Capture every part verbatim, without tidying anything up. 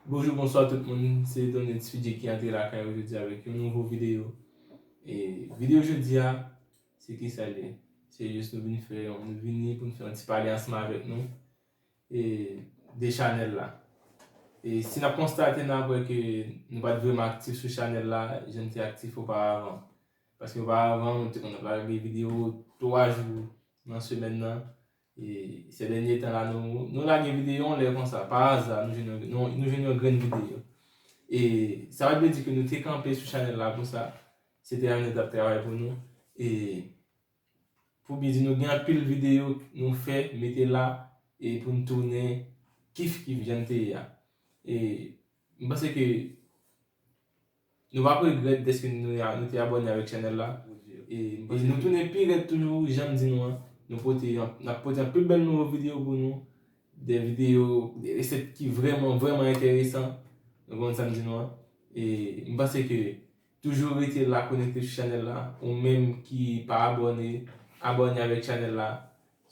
Bonjou, bonswa tout moun. Se Donald Fidji ki antre lakay ou jodi avèk yon nouvo videyo. E videyo jodi a, se ki sa l ye? Se jis nou vin fè yon, nou vini pou n fè yon ti pale ansanm avèk nou e de chanèl la. E si n ap konstate, n ap wè ke nou pa t vrèman aktif sou chanèl la, jan n te aktif oparavan. Paske oparavan, nou te konn ap lage videyo twa jou nan semèn nan. E se dènye tan la, nou, nou lage videyo yon lè konsa, pa aza, nou jwenn yon, nou, nou jwenn yon grenn videyo. E sa pa t vle di ke nou te kanpe sou chanèl la pou sa. Se travay nou t ap travay pou nou. E pou byen di, nou gen anpil videyo nou fè, mete la, e pou n tounen kif kif jan n te ye a. E m panse ke nou p ap regrèt dèske nou, nou te abòne avèk chanèl la. E, e nou tounen pi rèd toujou, jan m di nou an. Nou pote, n ap pote anpil bèl nouvo videyo pou nou. De videyo, de resèt ki vrèman, vrèman enteresan. Nou konprann sa m di nou an. E m panse ke toujou rete la, konekte sou chanèl la. Ou menm ki pa abòne, abòne avèk chanèl la.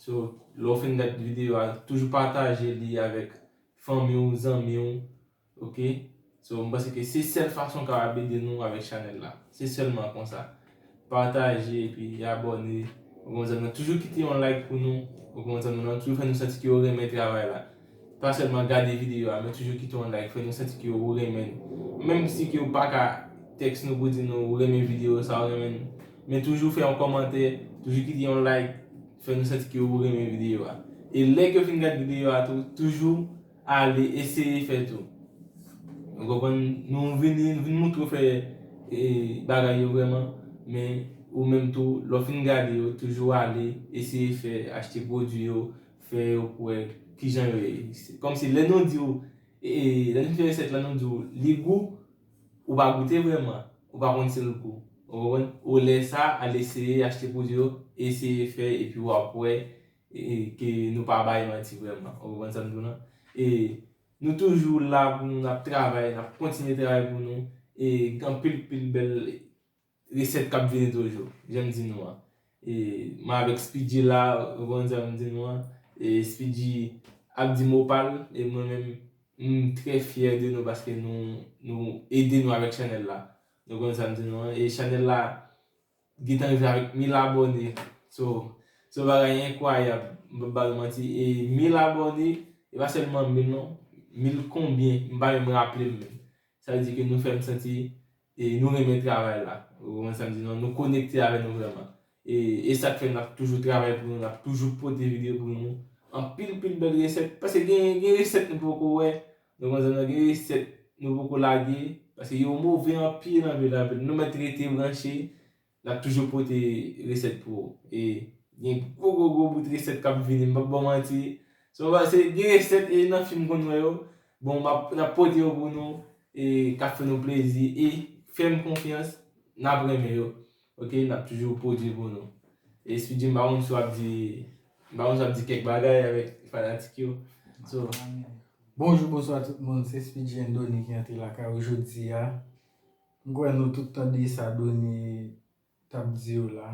So, lè w fin gad videyo a, toujou pataje li avèk fanmi w, zanmi w. Ok? So, m panse ke se sèl fason w kapab ede nou avèk chanèl la. Se sèlman konsa. Pataje epi abòne. Ou konprann sa, nou toujou kite yon like pou nou. Ou konprann sa, nou toujou fè nou santi ke yo renmen travay la. Pa sèlman gade videyo a, men toujou kite yon like, fè nou santi ke yo renmen nou. Menm si ke w pa ka tèks nou pou di nou ou renmen videyo sa, ou renmen nou. Men toujou fè yon kòmantè, toujou kite yon like, fè nou santi ke ou renmen videyo a. E lè ke w fin gad videyo a tou, toujou ale eseye fè tou. Ou konprann? Nou vini, nou vin montre w fè, e, bagay yo vrèman, men ou menm tou, lè w fin gade yo, toujou ale eseye fè, achte pwodui yo, fè yo pou wè kijan yo ye. Se kòmsi lè nou di w, e, lè nou fè resèt la, nou di w li gou, ou pa goute vrèman, ou pa konn si l gou. Ou konprann? Ou lè sa, al eseye achte pwodui yo, eseye fè, epi w ap wè, e, ke nou pa bay manti vrèman. Ou konprann sa m di w lan? E nou toujou la pou nou, n ap travay, n ap kontinye travay pou nou. E gen anpil, pil bèl resèt k ap vini toujou, jan m di nou an. E mwen avèk Speedy la, ou konn sa m di nou an. E Speedy ap di mo pa l, e mwen menm, m trè fyè de nou paske nou, nou ede nou avèk chanèl la. Nou konn sa m di nou an. E chanèl la gentan rive avèk mil abòne. So, se yon bagay enkwayab, m p ap ba nou manti. E mil abòne, e pa sèlman mil non, mil konbyen, m pa menm raple m menm. Sa vle di ke nou fè m santi, e, nou renmen travay la. Ou konprann sa m di nou an, nou konekte avè nou vrèman. E, e sa k fè n ap toujou travay pou nou, n ap toujou pote videyo pou nou. Anpil, pil bèl resèt. Paske gen, gen resèt nou poko wè. Nou konn sa m di w lan, gen resèt nou poko lage. Paske yo move anpil, anpil, anpil. Nou mèt rete branche. N ap toujou pote resèt pou ou. E gen gwo, gwo, gwo bout resèt k ap vini, m p ap ba w manti. Se yon ba-, se gen resèt e nan fim konn wè yo. Bon, m ap, n ap pote yo pou nou, e k ap fè nou plezi. E fè m konfyans, n ap renmen yo. Ok, n ap toujou pwodui pou nou. E Speedy, m pa konn si w ap di, m pa konn si w ap di kèk bagay avèk fanatik yo. So, Bonjou, bonswa tout moun. Se Speedy and Donny ki antre lakay ou jodi a. M kwè nou tout tande sa Donny t ap di yo la.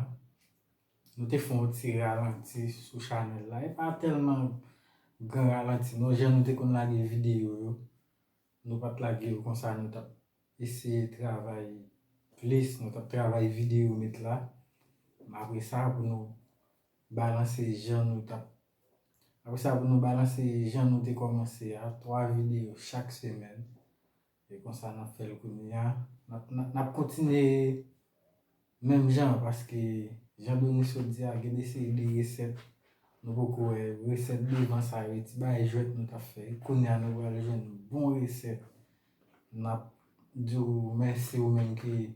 Nou te fè yon ti ralanti sou chanèl la. E pa tèlman gran ralanti non, jan nou te konn lage videyo yo. Nou pa t lage yo konsa, nou t ap eseye travay plis, nou t ap travay videyo met la. Men apre sa, pou nou balanse jan nou t ap, apre sa, pou nou balanse jan nou te kòmanse a, twa videyo chak semèn. E konsa n ap fè l kounye a. N ap, n ap, n ap kontinye menm jan, paske jan Donny sot di a, gen de seri de resèt nou poko wè, resèt devan sa yo, ti bagay jwèt nou t ap fè. Kounye a nou pral jwenn bon resèt. N ap di w mèsi ou menm ki,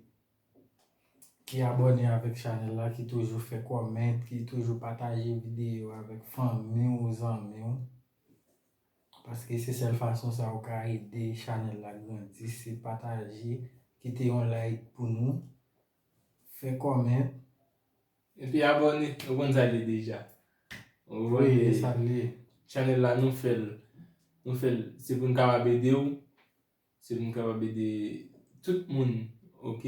ki abòne avèk chanèl la, ki toujou fè kòmènt, ki toujou pataje videyo avèk fanmi w, zanmi w. Paske se sèl fason sa ou ka ede chanèl la grandi, se pataje, kite yon like pou nou, fè kòmènt. Epi abòne, ou konn sa l ye deja. Ou konprann? Wi, e sa l ye. Chanèl la, nou fè l, nou fè l, se pou n kapab ede w, se pou n kapab ede tout moun, ok?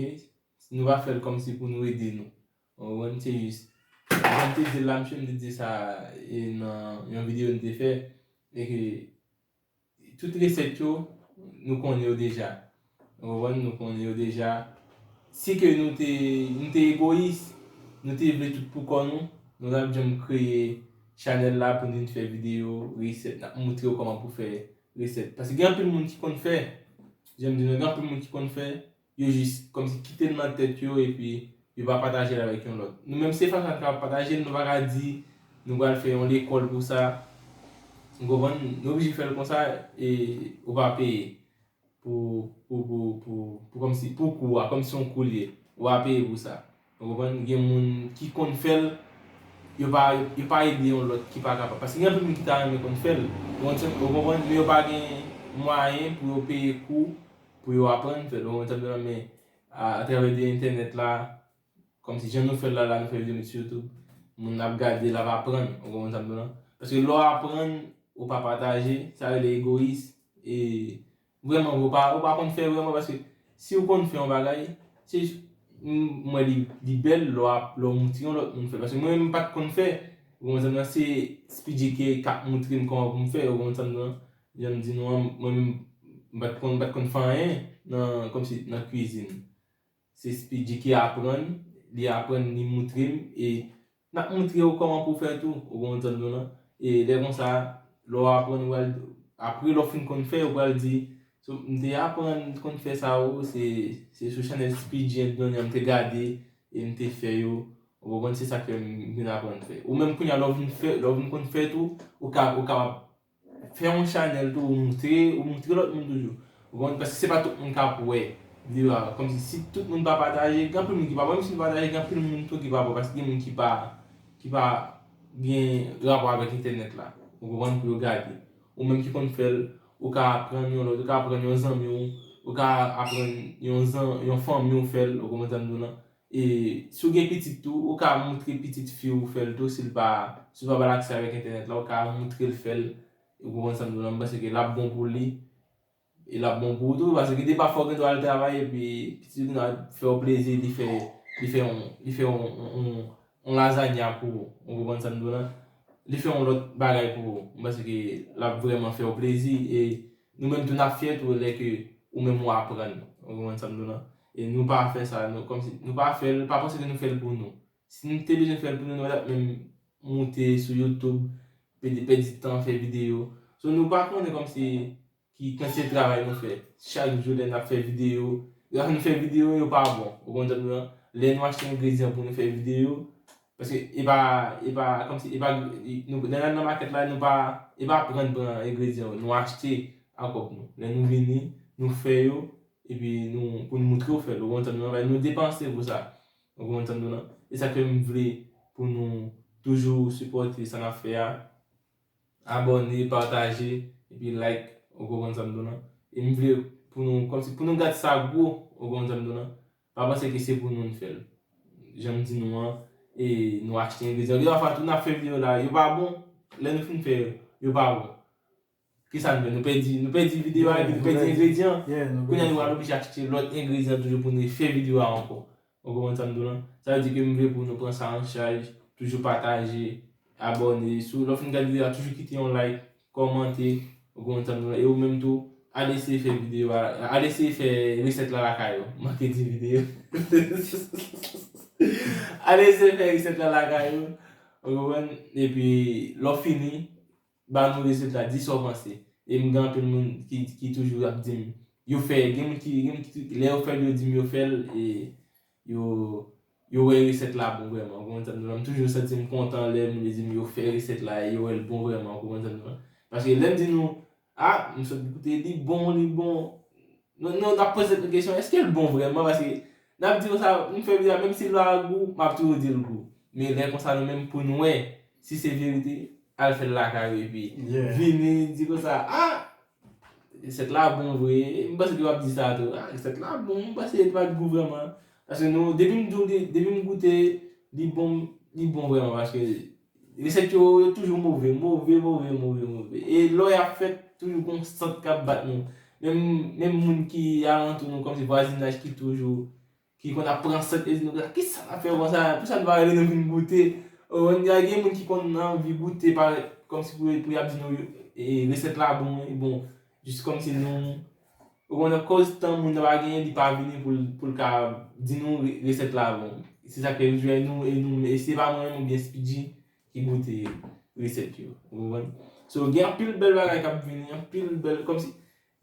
Nou pa fè l kòmsi pou nou ede nou. Ou konprann? Se jis, jan m te di l la, m te di sa e nan yon videyo m te fè, e ke Tout resèt yo, nou konnen yo deja. Ou konprann? Nou konnen yo deja. Si ke nou te, nou te egoyis, nou te vle tout pou kò nou, nou t ap janm kreye chanèl la pou nou fè videyo resèt, n ap montre w kòman pou fè resèt. Paske gen anpil moun ki konn fè, jan m di nou, gen anpil moun ki konn fè, yo jis kòmsi kite l nan tèt yo epi yo pa pataje l avèk yon lòt. Nou menm se fason n ka pataje l, nou pa ka di nou pral fè yon lekòl pou sa. Ou konprann? Nou oblije fè l konsa e ou pa peye pou, pou, pou, pou, pou kòmsi, pou kou a, kòmsi yon kou l ye. Ou pa peye pou sa. Ou konprann? Gen moun ki konn fè l, yo pa, yo pa ede yon lòt ki pa kapab. Paske gen anpil moun ki ta renmen konn fè l. Ou konprann? Ou konprann? Men yo pa gen mwayen pou yo peye kou pou yo aprann fè l. Ou konprann sa m di w lan? Men a, atravè de entènèt la, kòmsi jan nou fè l la, la nou fè videyo met sou YouTube, moun ap gade, l ap aprann. Ou konprann sa m di w lan? Paske lè w aprann, ou pa pataje, sa rele egoyis. E vrèman, ou pa, ou pa konn fè vrèman, paske si w konn fè yon bagay, se, m, m wè li, li bèl lè w ap, lè w montre yon lòt moun fè l. Paske mwen menm, m pa t konn fè. Ou konprann sa m di w lan? Se Speedy K k ap montre m kòman pou m fè. Ou konprann sa m di w lan? Jan m di nou an, mwen menm, m pa t konn, m pa t konn fè anyen nan, kòmsi nan kwizin. Se Speedy ki aprann, li aprann, li montre m, e n ap montre w kòman pou w fè tou, ou konprann sa m di w lan? E lè konsa, lè w aprann, ou pral, apre lè w fin konn fè, ou pral di, "So, m te aprann konn fè sa o, se, se sou chanèl Speedy and Donia m te gade, e m te fè yo." Ou konprann, se sa k fè m vin aprann fè. Ou menm kounye a, lè w vin fè, lè w vin konn fè tou, ou ka, ou kapab fè yon chanèl tou, ou montre, ou montre lòt moun toujou. Ou konprann? Paske se pa tout moun k ap wè videyo a. Kòmsi si tout moun pa pataje, gen anpil moun ki pa wè, menm si nou pataje, gen anpil moun tou ki pa wè, paske gen moun ki pa, ki pa gen rapò avèk entènèt la. Ou konprann? Pou yo gade. Ou menm ki konn fè l, ou ka aprann yon lòt, ou ka aprann yon zanmi w, ou ka aprann yon zan, yon fanmi w fè l, ou konprann sa m di w lan? E si w gen pitit tou, ou ka montre pitit fi w fè l tou, si l pa, si w pa ba l aksè avèk entènèt la, ou ka montre l fè l, ou konprann sa m di w lan, m panse ke l ap bon pou li, e l ap bon pou ou tou, paske gen de pafwa w gen dwa al travay, epi pitit ou gen dwa fè w plezi, li fè, li fè yon, li fè yon, yon, yon, yon lazanya pou ou, ou konprann sa m di w lan, li fè yon lòt bagay pou ou, m panse ke l ap vrèman fè w plezi, e nou menm tou n ap fyè tou lè ke ou menm ou aprann, ou konprann sa m di w lan? E nou pa fè sa, nou, kòmsi, nou pa fè l, pa panse ke nou fè l pou nou. Si nou te bezwen fè l pou nou, nou pa t ap menm moute sou YouTube, pèdi, pèdi tan, fè videyo. So, nou pa konnen kòmsi ki kantite travay nou fè. Chak jou lè n ap fè videyo, lè nou fè videyo, yo pa bon. Ou konprann sa m di w lan? Lè nou achte engredyan pou nou fè videyo, paske e pa, e pa, kòmsi, e pa, nou, lè n al nan makèt la, nou pa, e pa pran, pran engredyan yo, nou achte a kòb nou. Lè nou vini, nou fè yo, epi nou, pou nou montre w fè l, ou konprann sa m di w lan, nou depanse pou sa. Ou konprann sa m di w lan? E sa k fè m vle pou nou toujou sipòte sa n ap fè a. Abòne, pataje, epi like, ou konprann sa m di w lan? E m vle pou nou, kòmsi pou nou gad sa gwo, ou konprann sa m di w lan? Pa panse ke se pou nou n fè l. Jan m di nou an, e nou achte engredyan. Gen pafwa tou n ap fè videyo la, yo pa bon. Lè nou fin fè yo, yo pa bon. Kisa nou fè? Nou pèdi, nou pèdi videyo a, epi nou pèdi engredyan. Kounye a nou pral oblije achte lòt engredyan toujou pou nou fè videyo a ankò. Ou konprann sa m di w lan? Sa vle di ke m vle pou nou pran sa an chaj, toujou pataje, abòne. Si w, lè w fin gade videyo a, toujou kite yon like, kòmante, ou konprann sa m di w lan? E ou menm tou, al eseye fè videyo a, al eseye fè resèt la lakay ou. Manke di videyo. Al eseye fè resèt la lakay ou. Ou konprann? Epi, lè w fini, ba nou rezilta, di sa w panse. E m gen anpil moun ki, ki toujou ap di m, yo fè, gen moun ki, gen moun ki, lè yo fè l, yo di m yo fè l, e yo, yo wè resèt la bon vrèman. Ou konprann sa m di w lan? M toujou santi m kontan lè moun yo di m yo fè resèt la, e yo wè l bon vrèman. Ou konprann sa m di w lan? Paske lè m di nou, a, m sot goute, li bon, li bon. Nou, nou, n ap poze tèt nou kesyon, èske l bon vrèman? Paske n ap di konsa, nou fè videyo a, menm si l pa gou, m ap toujou di l gou. Men lè konsa, nou menm pou n wè si se verite, al fè l lakay ou, epi vini di konsa, a, resèt la bon vre. M panse ke w ap di sa tou. A, resèt la bon, m panse li pa t gou vrèman. Paske nou, depi m di w li, depi m goute, li bon, li bon vrèman, paske resèt yo, yo toujou move, move, move, move, move. E lè y ap fèt, toujou gon sant k ap bat nou. Menm, menm moun ki alantou nou, kòmsi vwazinaj ki toujou, ki konn ap pran sant, yo di nou, "Kisa n ap fè konsa? Poukisa nou pa rele nou vin goute?" O, gen moun ki konn anvi goute, parèt, kòmsi pou, pou y ap di nou, e, resèt la bon, wi, bon. Jis kòmsi nou, ou konprann, akoz tan moun nan pa genyen, li pa vini pou l, pou l ka di nou re- resèt la bon. Se sa k fè nou jwenn nou, e nou, e se pa mwen menm oubyen Speedy ki goute resèt yo. Ou konprann? So, gen anpil bèl bagay k ap vini, anpil bèl, kòmsi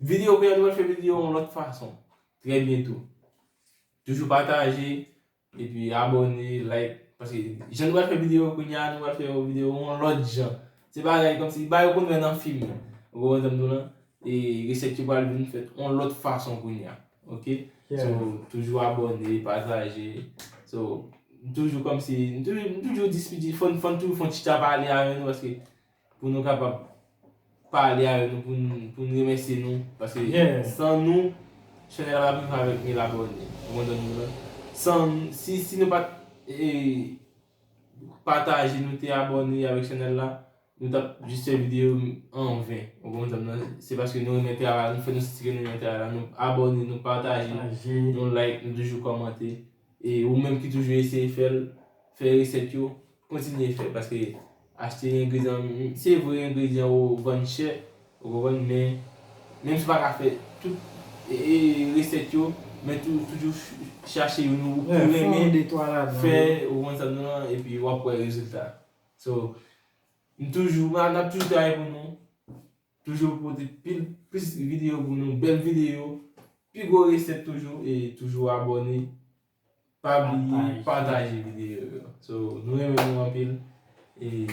videyo, kounye a nou pral fè videyo yon lòt fason. Trè byento. Toujou pataje, epi abòne, like, paske jan nou pral fè videyo kounye a, nou pral fè yon videyo yon lòt jan. Se bagay kòmsi, bagay ou konn wè nan fim. Ou konprann sa m di w lan? E resèt yo pral vin fèt yon lòt fason kounye a. Oke? So, toujou abòne, pataje. So, m toujou kòmsi, m toujou, m toujou di Speedy, fò n, fò n toujou fè yon ti chita pale avè nou, paske pou nou kapab pale avè nou, pou n, pou n remèsye nou. Paske san nou, chanèl la p ap rive avèk mil abòne. Ou konprann sa m di w lan? San, si, si nou pa t, e, pataje, nou te abòne avèk chanèl la, nou t ap jis fè videyo anven. Ou konprann sa m di w lan? Se paske nou renmen travay la, nou fè nou santi ke nou renmen travay la, nou abòne, nou pataje, nou like, nou toujou kòmante. E ou menm ki toujou eseye fè l, fè resèt yo, kontinye fè, paske achte engredyan, se vre engredyan yo vann chè, ou konprann, men menm si w pa ka fè tout, e, e, resèt yo, men tou, toujou ch- chache youn ou ou renmen fè, ou konprann sa m di w lan, epi w ap wè rezilta. So, m toujou, n ap toujou travay pou nou, toujou pote pil, plis videyo pou nou, bèl videyo, pi gwo resèt toujou, e toujou abòne. Pa bliye pataje videyo yo. So, nou renmen nou anpil. E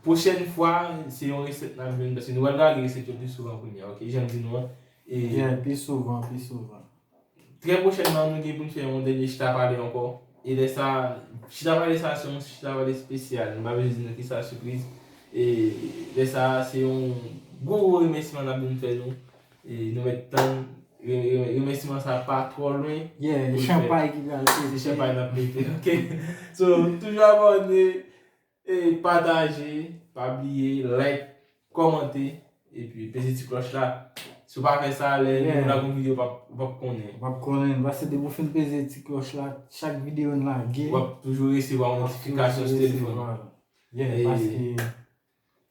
pwochèn fwa, se yon resèt n ap jwenn, paske nou pral lage resèt yo pi souvan kounye a, oke? Jan m di nou an. E pi souvan, pi souvan. Trè pwochènman, nou gen pou n fè yon dènye chita pale ankò. E lè sa, chita pale sa se yon chita pale espesyal. M pa bezwen di nou kisa, sipriz. E lè sa, se yon gwo, gwo remèsiman n ap vin fè nou. E nou mèt tann, re- re- remèsiman sa pa twò lwen. Yeah, se chanpay ki pral pete. Se chanpay n ap pete, oke? So, toujou abòne, e pataje, pa bliye, like, kòmante, epi peze ti klòch la. Si w pa fè sa, lè nou lage yon videyo, w p ap, w p ap konnen. W p ap konnen, paske depi w fin peze ti klòch la, chak videyo n lage, w ap toujou resevwa yon notifikasyon sou telefòn ou. Yeah, paske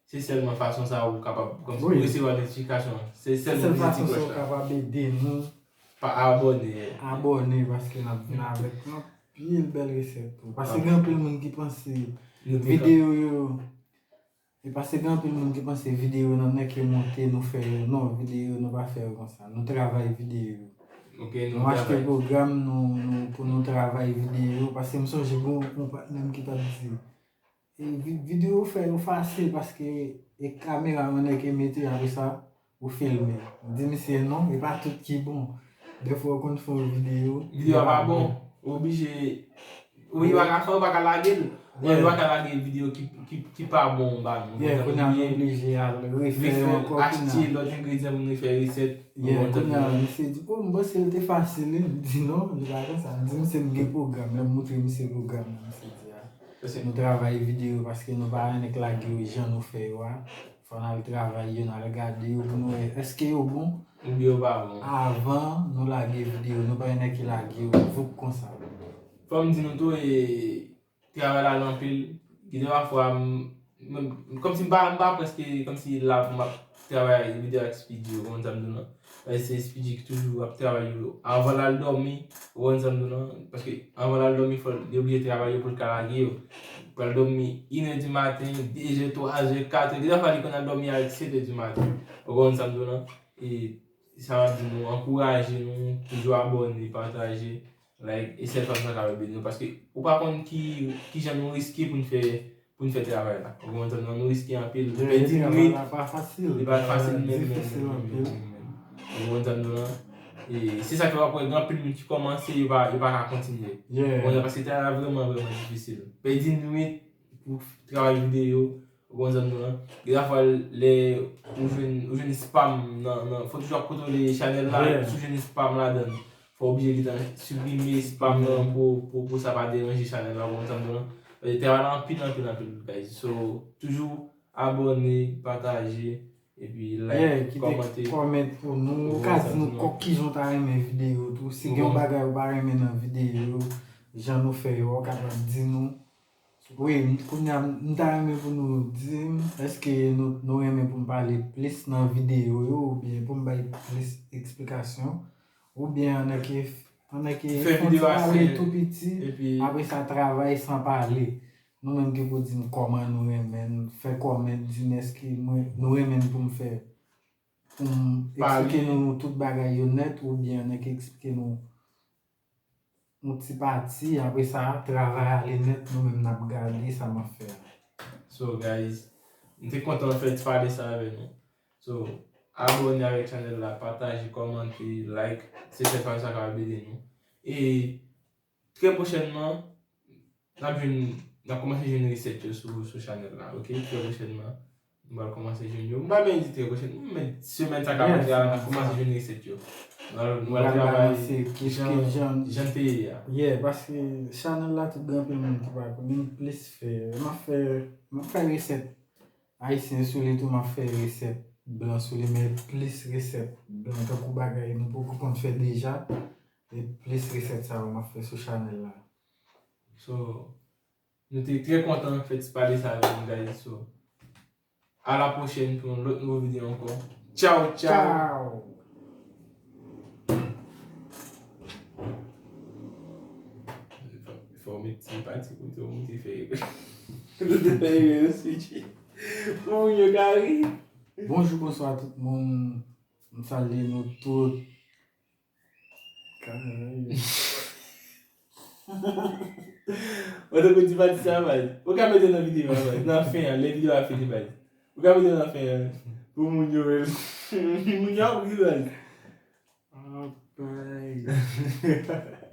se sèlman fason sa ou kapab, kòmsi pou resevwa notifikasyon an. Se sèl fason sa ou kapab ede nou. Pa abòne. Abòne, paske n ap vin avèk anpil bèl resèt tou. Paske gen anpil moun ki panse videyo yo, e paske gen anpil moun ki panse videyo nan nèk yo monte, nou fè yo. Non, videyo nou pa fè yo konsa. Nou travay videyo. Nou achte pwogram nou, nou pou nou travay videyo. Paske m sonje gen yon patnè m ki t ap di, e vi- videyo fè yo fasil paske e kamera yon nèg e mete, apre sa ou filme. M di misye non, e pa tout ki bon. Dèfwa ou konn fè yon videyo, videyo a pa bon, ou oblije, ou pa ka fè, ou pa ka lage l. Ou pa ka lage videyo ki, ki, ki pa bon ba nou. Yeah, kounye a nou oblije al refè yo ankò, achte lòt engredyan pou nou refè resèt. Yeah, kounye a misye di, o, m panse l te fasil wi. M di non, li pa konsa. M di misye m gen pwogram, lè m montre misye pwogram nan, misye di a. Nou travay videyo paske nou pa renmen lage yo jan nou fè yo a. Fò n al travay yo, n al gade yo pou nou wè èske yo bon. Oubyen yo pa bon. Avan nou lage videyo, nou pa renmen ki lage yo vouk konsa. Fò m di nou tou, e, travay la gen anpil. Gen de pafwa, m, m, kòmsi m pa, m pa prèske, kòmsi la pou m ap travay videyo ak Speedy, ou konprann sa m di w lan. Paske se Speedy ki toujou ap travay yo. Avan l al dòmi, ou konprann sa m di w lan. Paske avan l al dòmi, fò l, li oblije travay yo pou l ka lage yo. Pral dòmi inè di maten, dezè, twazè, katrè. Gen de fwa li konn al dòmi a sèt è di maten. Ou konprann sa m di w lan. E sa m ap di nou, ankouraje nou, toujou abòne, pataje. Like, e sèl fason sa ka ede nou, paske ou pa konn ki, ki jan nou riske pou n fè, pou n fè travay la. Ou konprann sa m di w lan, nou riske anpil. Nou pèdi nwit. Li pa fasil. Li pa fasil menm, menm, menm, menm, menm. Ou konprann sa m di w lan. E se sa k fè w ap wè gen anpil moun ki kòmanse, yo pa, yo pa ka kontinye. Ou konprann, paske travay la vrèman, vrèman difisil. Pèdi nwit pou travay videyo, ou konprann sa m di w lan. Gen de fwa lè ou jwenn, ou jwenn spam nan, nan, fò toujou ap kontwole chanèl la, si w jwenn spam ladan l. Fò w oblije gentan siprime spam nan pou, pou, pou sa pa deranje chanèl la, ou konprann sa m di w lan. Paske travay la anpil, anpil, anpil, guys. So, toujou abòne, pataje, epi like, kòmante. Yeah, kite kòmant pou nou. Ou ka di nou kòk kijan w ta renmen videyo tou. Si gen yon bagay ou pa renmen nan videyo, jan nou fè yo, ou kapab di nou. Wi, kounye a, m ta renmen pou nou di m, èske nou, nou renmen pou m pale plis nan videyo yo, oubyen pou m bay plis eksplikasyon, oubyen ann ke, ann ke fè yon ti pale tou piti, epi apre sa travay san pale. Nou menm ki pou di m kòman nou renmen, fè kòmant, di m èske mwen, nou renmen pou m fè, pou m eksplike nou tout bagay yo nèt, oubyen ann ke eksplike nou yon ti pati, apre sa, travay ale nèt, nou menm n ap gade sa m ap fè a. So, guys, m te kontan fè ti pale sa avè nou. So, abòne avèk chanèl la, pataje, kòmante, like, se sèl fason sa kapab ede nou. E trè pwochènman, n ap jwenn, n ap kòmanse jwenn resèt yo sou, sou chanèl la, ok? Trè pwochènman, nou pral kòmanse jwenn yo. M pa byen di trè pwochènman, men semèn sa k ap vini la, n ap kòmanse jwenn resèt yo. Nou pral, nou pral travay jan, jan te ye a. Yeah, paske chanèl la, tout gen anpil moun ki pa konn plis fè. M ap fè, m ap fè resèt ayisyen sou li tou, m ap fè resèt blan sou li, men plis resèt blan, tankou bagay nou poko konn fè deja, e plis resèt sa yo m ap fè sou chanèl la. So, nou te trè kontan fè ti pale sa avè nou, guys. So, a la pwochèn pou yon lòt nouvo videyo ankò. Tchaw, tchaw! Tchaw! Fò w met ti pati kote w moute fè. Moute fè yo switch. Pou moun yo ka ri. Bonjou, bonswa tout moun. M salye nou tout. Mwen tankou ti pati sa, baz. Ou ka mete nan videyo a, baz. Nan fen an, lè videyo a fini, baz. Ou ka mete nan fen an. Pou moun yo wè l. Moun yo ap ri, baz. Apay.